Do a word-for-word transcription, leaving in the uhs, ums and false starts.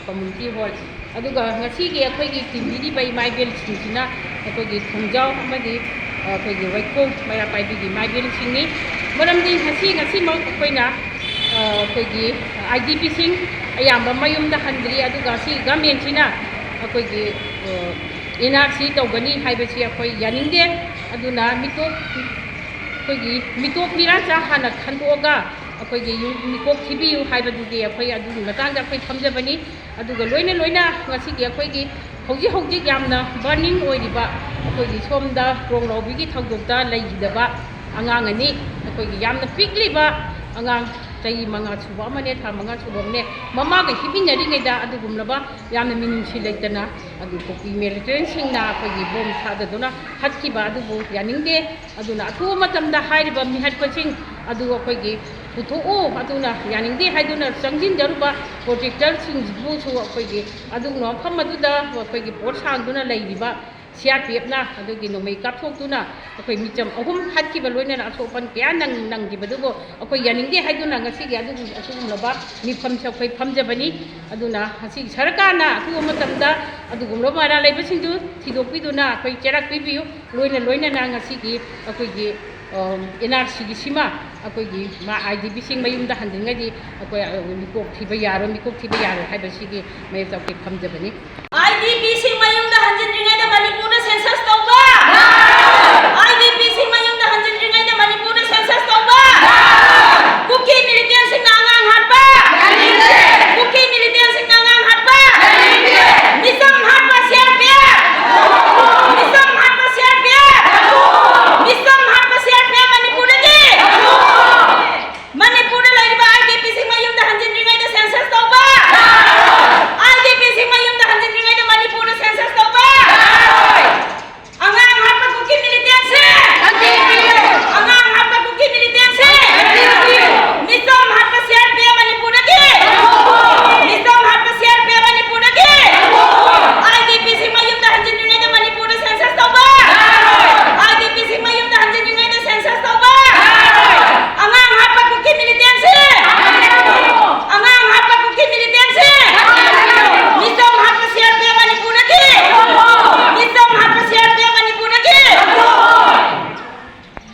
Community hall, ꯑꯗꯨꯒ ꯉꯁꯤꯒꯤ ꯑꯩꯈꯣꯏꯒꯤ ꯇꯤꯟꯕꯤꯔꯤꯕ ꯏꯃꯥ ꯏꯕꯦꯜꯁꯤꯡꯁꯤꯅ ꯑꯩꯈꯣꯏꯒꯤ ꯈꯣꯡꯖꯥꯎ ꯑꯃꯗꯤ ꯑꯩꯈꯣꯏꯒꯤ ꯋꯥꯏꯈꯣꯡ ꯃꯩꯔꯥ ꯄꯥꯏꯕꯤꯒꯤ ꯏꯃꯥ ꯏꯕꯦꯜꯁꯤꯡꯅꯤ꯫ ꯃꯔꯝꯗꯤ ꯉꯁꯤ, ꯉꯁꯤꯃꯛ ꯑꯩꯈꯣꯏꯅ, ꯑ, ꯑꯩꯈꯣꯏꯒꯤ ꯑꯥꯏ ꯗꯤ ꯄꯤꯁꯤꯡ ꯑꯌꯥꯝꯕ ꯃꯌꯨꯝꯗ ꯍꯟꯗ꯭ꯔꯤ, ꯑꯗꯨꯒ ꯁꯤ ꯒꯃꯦꯟꯁꯤꯅ ꯑꯩꯈꯣꯏꯒꯤ, ꯑ, ꯑꯦꯟ ꯑꯥꯔ ꯁꯤ ꯇꯧꯒꯅꯤ ꯍꯥꯏꯕꯁꯤ ꯑꯩꯈꯣꯏ ꯌꯥꯅꯤꯡꯗꯦ꯫ ꯑꯗꯨꯅ ꯃꯤꯇꯣꯞ, ꯑꯩꯈꯣꯏꯒꯤ ꯃꯤꯇꯣꯞ ꯃꯤꯔꯥꯆꯥ ꯍꯥꯟꯅ ꯈꯟꯗꯣꯛꯑꯒ ꯑꯩꯈꯣꯏꯒꯤ ꯌꯨꯝ ꯃꯤꯀꯣꯛ ꯊꯤꯕꯤꯌꯨ ꯍꯥꯏꯕꯗꯨꯗꯤ ꯑꯩꯈꯣꯏ ꯑꯗꯨꯒꯤ ꯃꯇꯥꯡꯗ ꯑꯩꯈꯣꯏ ꯐꯝꯖꯕꯅꯤ꯫ ꯑꯗꯨꯒ ꯂꯣꯏꯅ ꯂꯣꯏꯅ ꯉꯁꯤꯒꯤ ꯑꯩꯈꯣꯏꯒꯤ ꯍꯧꯖꯤꯛ ꯍꯧꯖꯤꯛ ꯌꯥꯝꯅ ꯕꯔꯅꯤꯡ ꯑꯣꯏꯔꯤꯕ ꯑꯩꯈꯣꯏꯒꯤ ꯁꯣꯝꯗ ꯀ꯭ꯔꯣꯡꯂꯥꯎꯕꯤꯒꯤ ꯊꯧꯗꯣꯛꯇ ꯂꯩꯈꯤꯗꯕ ꯑꯉꯥꯡ ꯑꯅꯤ, ꯑꯩꯈꯣꯏꯒꯤ ꯌꯥꯝꯅ ꯄꯤꯛꯂꯤꯕ ꯑꯉꯥꯡ ꯆꯍꯤ ꯃꯉꯥ ꯁꯨꯕ ꯑꯃꯅꯦ, ꯊꯥ ꯃꯉꯥ ꯁꯨꯕ ꯑꯃꯅꯦ, ꯃꯃꯥꯒ ꯍꯤꯞꯃꯤꯟꯅꯔꯤꯉꯩꯗ ꯑꯗꯨꯒꯨꯝꯂꯕ ꯌꯥꯝꯅ ꯃꯤꯅꯨꯡꯁꯤ ꯂꯩꯇꯅ ꯑꯗꯨ ꯀꯨꯀꯤ ꯃꯤꯂꯤꯇꯦꯟꯁꯤꯡꯅ ꯑꯩꯈꯣꯏꯒꯤ ꯕꯣꯝ ꯊꯥꯗꯗꯨꯅ ꯍꯥꯠꯈꯤꯕ ꯑꯗꯨꯕꯨ ꯌꯥꯅꯤꯡꯗꯦ꯫ ꯑꯗꯨꯅ ꯑꯊꯨꯕ ꯃꯇꯝꯗ ꯍꯥꯏꯔꯤꯕ ꯃꯤꯍꯥꯠꯄꯁꯤꯡ ꯑꯗꯨ ꯑꯩꯈꯣꯏꯒꯤ ꯄꯨꯊꯣꯛꯎ, ꯑꯗꯨꯅ ꯌꯥꯅꯤꯡꯗꯦ ꯍꯥꯏꯗꯨꯅ ꯆꯪꯁꯤꯟꯖꯔꯨꯕ ꯄ꯭ꯔꯣꯇꯦꯛꯇꯔꯁꯤꯡꯕꯨꯁꯨ ꯑꯩꯈꯣꯏꯒꯤ ꯑꯗꯨꯒꯨꯝꯕ ꯃꯐꯝ ꯑꯗꯨꯗ ꯑꯩꯈꯣꯏꯒꯤ ꯄꯣꯠ ꯁꯥꯡꯗꯨꯅ ꯂꯩꯔꯤꯕ ꯁꯤ ꯑꯥꯔ ꯄꯤ ꯑꯦꯐꯅ ꯑꯗꯨꯒꯤ ꯅꯣꯡꯃꯩ ꯀꯥꯞꯊꯣꯛꯇꯨꯅ ꯑꯩꯈꯣꯏ ꯃꯤꯆꯝ ꯑꯍꯨꯝ ꯍꯥꯠꯈꯤꯕ, ꯂꯣꯏꯅꯅ ꯑꯁꯣꯛ ꯑꯄꯟ ꯀꯌꯥ ꯅꯪ-, ꯅꯪꯈꯤꯕꯗꯨꯕꯨ ꯑꯩꯈꯣꯏ ꯌꯥꯅꯤꯡꯗꯦ ꯍꯥꯏꯗꯨꯅ ꯉꯁꯤꯒꯤ ꯑꯗꯨꯒꯨꯝ-, ꯑꯁꯤꯒꯨꯝꯂꯕ ꯃꯤꯐꯝꯁꯦ ꯑꯩꯈꯣꯏ ꯐꯝꯖꯕꯅꯤ꯫ ꯑꯗꯨꯅ ꯉꯁꯤꯒꯤ ꯁꯔꯀꯥꯔꯅ ꯑꯊꯨꯕ ꯃꯇꯝꯗ ꯑꯗꯨꯒꯨꯝꯂꯕ ꯃꯔꯥꯜ ꯂꯩꯕꯁꯤꯡꯗꯨ ꯊꯤꯗꯣꯛꯄꯤꯗꯨꯅ ꯑꯩꯈꯣꯏ ꯆꯩꯔꯥꯛ ꯄꯤꯕꯤꯌꯨ꯫ ꯂꯣꯏꯅ ꯂꯣꯏꯅꯅ ꯉꯁꯤꯒꯤ ꯑꯩꯈꯣꯏꯒꯤ, ꯑ, ꯑꯦꯟ ꯑꯥꯔ ꯁꯤꯒꯤ ꯁꯤꯃ ꯑꯩꯈꯣꯏꯒꯤ ꯃꯥ ꯑꯥꯏ ꯗꯤ ꯄꯤꯁꯤꯡ ꯃꯌꯨꯝꯗ ꯍꯟꯗ꯭ꯔꯤꯉꯩꯗꯤ ꯑꯩꯈꯣꯏ, ꯑ, ꯃꯤꯀꯣꯛ ꯊꯤꯕ ꯌꯥꯔꯣꯏ, ꯃꯤꯀꯣꯛ ꯊꯤꯕ ꯌꯥꯔꯣꯏ ꯍꯥꯏꯕꯁꯤꯒꯤ ꯃꯌꯦꯛꯇ ꯑꯩꯈꯣꯏ ꯐꯝꯖꯕꯅꯤ꯫ ꯑꯥꯏ ꯗꯤ ꯄꯤꯁꯤꯡ ꯃꯌꯨꯝꯗ ꯍꯟꯖꯤꯟꯗ꯭ꯔꯤꯉꯩ